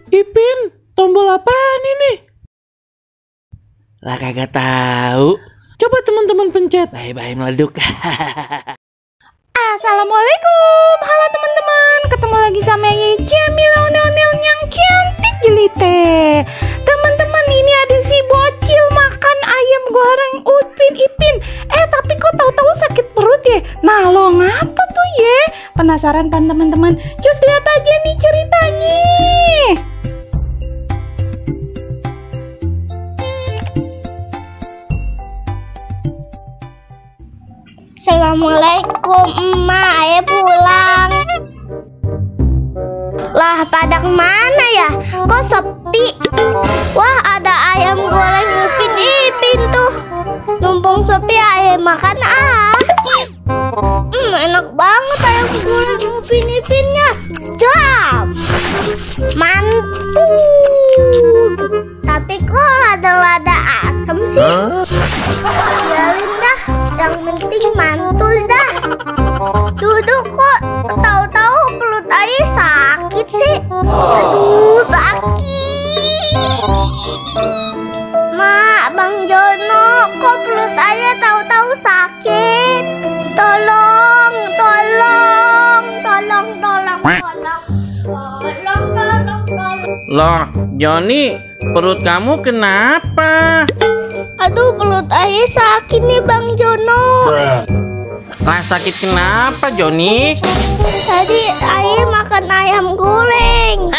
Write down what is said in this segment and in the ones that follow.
Ipin, tombol apaan ini? Lah kagak tahu. Coba teman-teman pencet. Bye-bye meleduk. Assalamualaikum, halo teman-teman. Ketemu lagi sama Ye Jamila ondel-ondel yang cantik jelite. Teman-teman, ini ada si bocil makan ayam goreng Upin Ipin. Tapi kok tahu-tahu sakit perut ya? Nah, lo ngapa tuh ye? Penasaran kan teman-teman? Cus lihat aja nih ceritanya. Assalamualaikum, emak, ayah pulang. Lah, pada kemana ya? Kok sepi? Wah, ada ayam goreng Upin Ipin tuh. Numpung sepi, ayah makan enak banget ayam goreng Upin Ipinnya. Sedap, mantul. Tapi kok lada-lada asem sih? Biarin dah, yang penting mantul dah. Duduk kok tahu-tahu perut ayah sakit sih. Aduh, sakit. Mak, Bang Jono, kok perut ayah tahu-tahu sakit? Tolong. Loh, Joni, perut kamu kenapa? Aduh, perut ayah sakit nih Bang Jono. Lah sakit kenapa, Joni? Tadi ayah makan ayam goreng.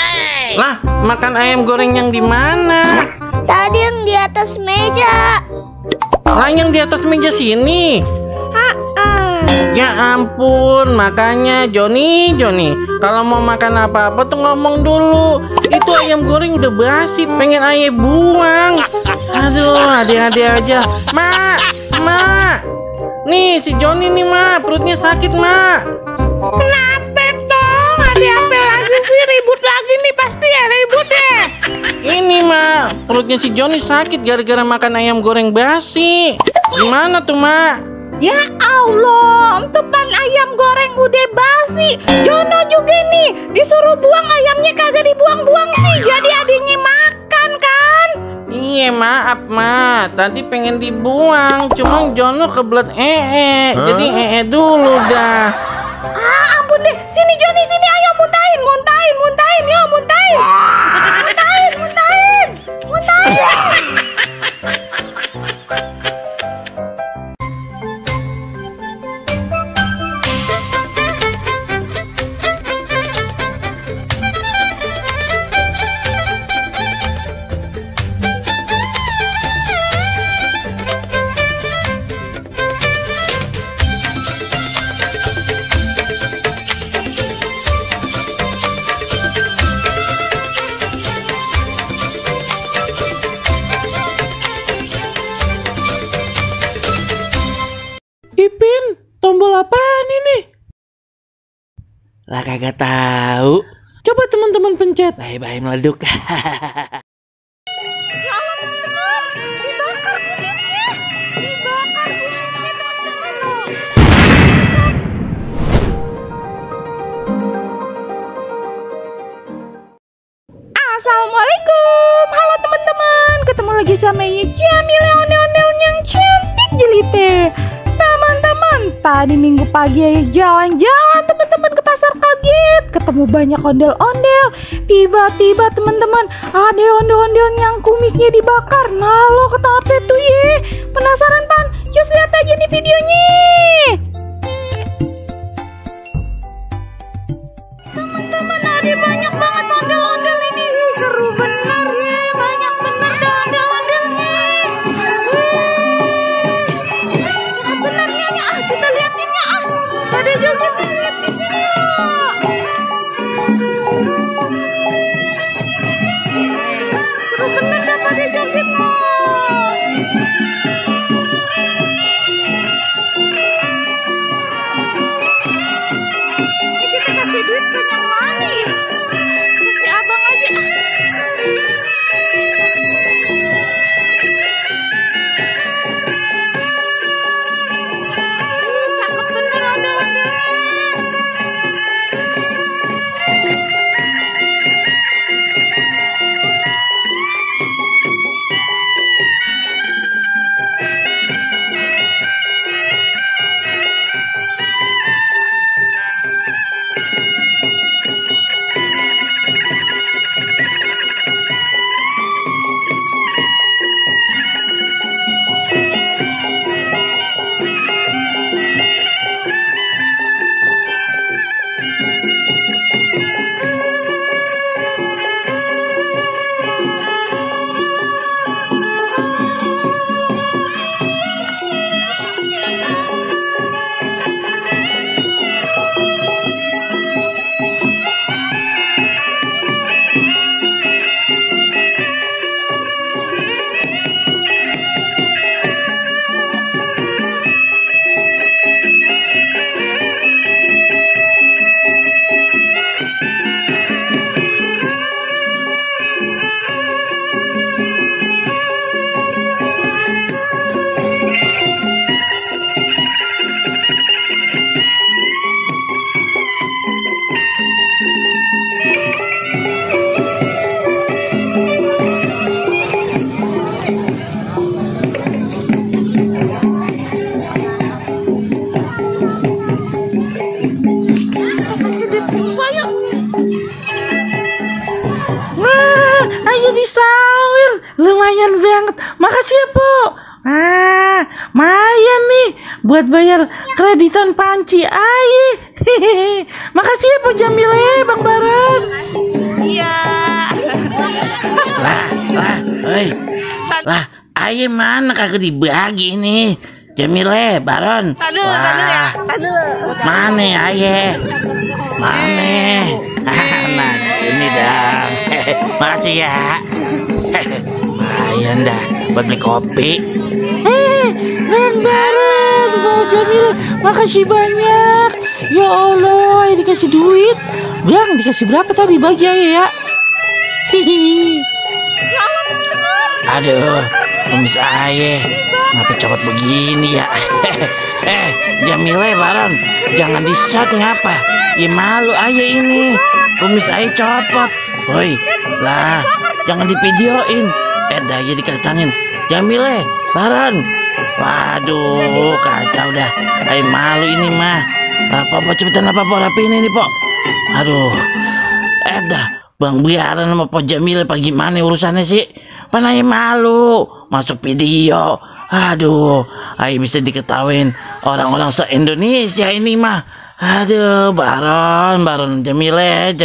Lah, makan ayam goreng yang di mana? Tadi yang di atas meja. Lah yang di atas meja sini. Ya ampun, makanya Joni, kalau mau makan apa-apa tuh ngomong dulu. Itu ayam goreng udah basi, pengen ayah buang. Aduh, adik-adik aja. Mak. Nih si Joni nih, Mak, perutnya sakit, Mak. Kenapa dong? Ada apa lagi sih? Ribut lagi nih pasti ya, ribut ya. Ini, Mak, perutnya si Joni sakit gara-gara makan ayam goreng basi. Gimana tuh, Mak? Ya Allah, entupan ayam goreng udah basi. Jono juga nih, disuruh buang ayamnya kagak dibuang-buang sih. Jadi adiknya makan kan? Iya, maaf, Ma. Tadi pengen dibuang, cuma Jono kebelet jadi dulu dah. Ampun deh. Sini Joni, sini ayo muntahin, yo muntahin. Muntahin. Ipin, tombol apaan ini? Lah kagak tahu. Coba teman-teman pencet. Bye-bye meleduk. Ya Allah teman-teman, dibakar kumisnya teman-teman loh. Assalamualaikum, halo teman-teman. Ketemu lagi sama Ye Jamila ondel-ondel yang cantik jelite. Teman-teman, tadi minggu pagi ya jalan-jalan teman-teman ke pasar kaget. Ketemu banyak ondel-ondel. Tiba-tiba teman-teman ada ondel-ondel yang kumisnya dibakar. Nah lo kenapa tuh ye? Penasaran pan? Just lihat aja nih videonya. Teman-teman ada banyak banget ondel-ondel ini. Seru bener ya. Banyak bener dah ondel-ondelnya. Sebenarnya kita liatin ya pada jogetnya lihat di sini ya. Seru bener dah pada jogetnya. Wah, ayo disawir. Lumayan banget. Makasih ya, Po. Lumayan nih buat bayar kreditan panci aye. Makasih ya, Po Jamile, Bang Baron. Iya. Lah, aye mana kagak dibagi nih. Jamile, Baron. Tadu ya. Mana aye? Mana? Nah, ini dah. Makasih ya. Lumayan dah buat beli kopi. Bang Baron, Bang Jamile, makasih banyak. Ya Allah, dikasih duit. Bang, dikasih berapa tadi bagi ya? Hihi. Aduh, kumis aye, ngapa copot begini ya? Jamile, Baron, jangan di-shot ngapa? Ya malu aye ini, kumis aye copot. Woi, lah, jangan divideoin. Dah ya dikacangin. Jamile, Baron. Waduh, kacau dah. Aye malu ini mah. Apa cepetan apa rapiin ini, Po. Aduh, dah. Bang Biaran sama Po Jamile gimana urusannya sih? Panai malu masuk video. Aduh, ayo bisa diketawain orang-orang se-Indonesia ini mah. Aduh, Baron Jamile.